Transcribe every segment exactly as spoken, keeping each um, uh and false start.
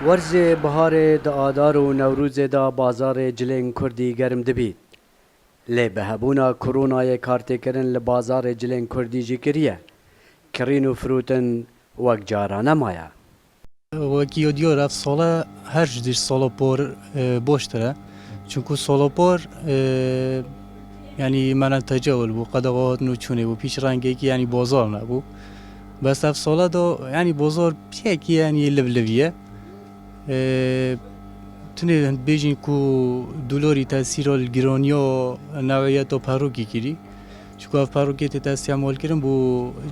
Werzê biharê di Adar û Newrozê de bazarê cilên Kurdî germ dibît. Lê bi hebûna koronayê kartêkirin li bazarê cilên Kurdî jî kiriye. Kirîn û firotin wek cara nemaye. Wekî diyar ev sala her ji dîş sala por, e, baştir e. Çunku sala por, e, yanî menetece ol bû, qedexa hatin û çûnê bû, pîç rengekî yanî bazar nebû. Bes ev sala da yanî bazar piyekî yanî livlivî ye. E, Tunê bêjin ku dolarî tesîra li giraniya newiyeta perokî kirî. Çiku ev perokê tê testî hemal kirin bo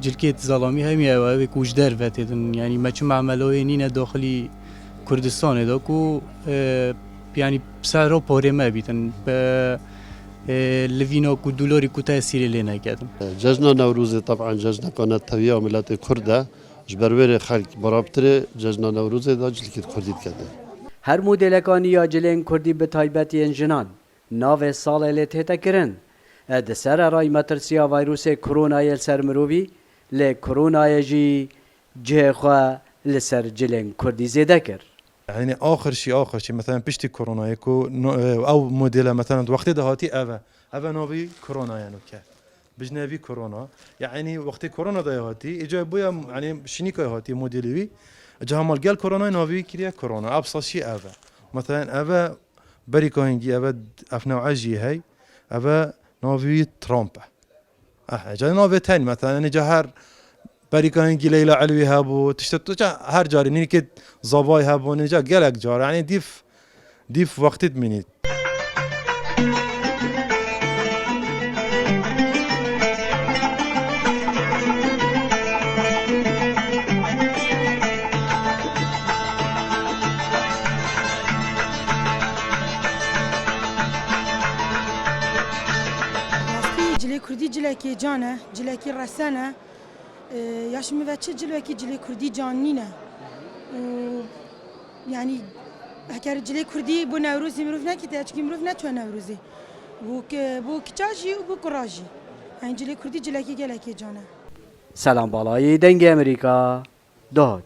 cilkêt zelamî hemî ew, ew ê ku ji derve têdin. Yanî me çi memelayê nîne daxilî Kurdistanê de ku, e, yanî sehra parê me bîtin. Bi, e, livîna ku dolarî ku tesîrê lê neketin. Cejna Newrozê teban cejneka netewî ya miletê Kurd e. Ji ber wê rê xelk berabtirê cejna Newrozê de cilkêt Kurdî dikete. Her modêleka nî ya cilên Kurdî bi taybetiyên jinan navê salê lê tête kirin. E, di sererayî metirsiya vayrosê koronayê li ser mirovî, lê koronayê jî cihê xwe li ser cilên Kurdî zêde kir. Yanî axir şî, axir şî, mesela piştî koronayê ku no-, e, ew modêle mesela di wextê de hatî ev e. Ev e navî korona ye nûke. Bijne vî korona. Yanî wextê korona de hatî, îca bûye, yanî şînîka hatî modêlê wî. Îca hemal gel koronayê navî wî kiriye korona. Ev sal şî ev e. Mesela ev e Berîka hingî ev e, ev new'e jî hey. Ev e navî wî Trump e. Eh, ca navê tenî, mesela, yanî ca her Berîka hingî Leyla Elwî hebû, tiştê tu ca her carî nînîkê Zavay hebû, nî ca gelek car, yanî dîf, dîf wextî dimînî. Rastî cilê Kurdî cilekê can e, cilekî resen e. Ee, ya ji min ve çi cil wekî cilê Kurdî can nîne. Û, yanî, heker cilê Kurdî bo Newrozê mirov nekete, çikî mirov neçûye Newrozê. Bo ki-, bo kiça jî û bo kura jî. Yanî cilê Kurdî cilekî gelekê can e. Selam Balayî, Dengê Amerîka, Dihok.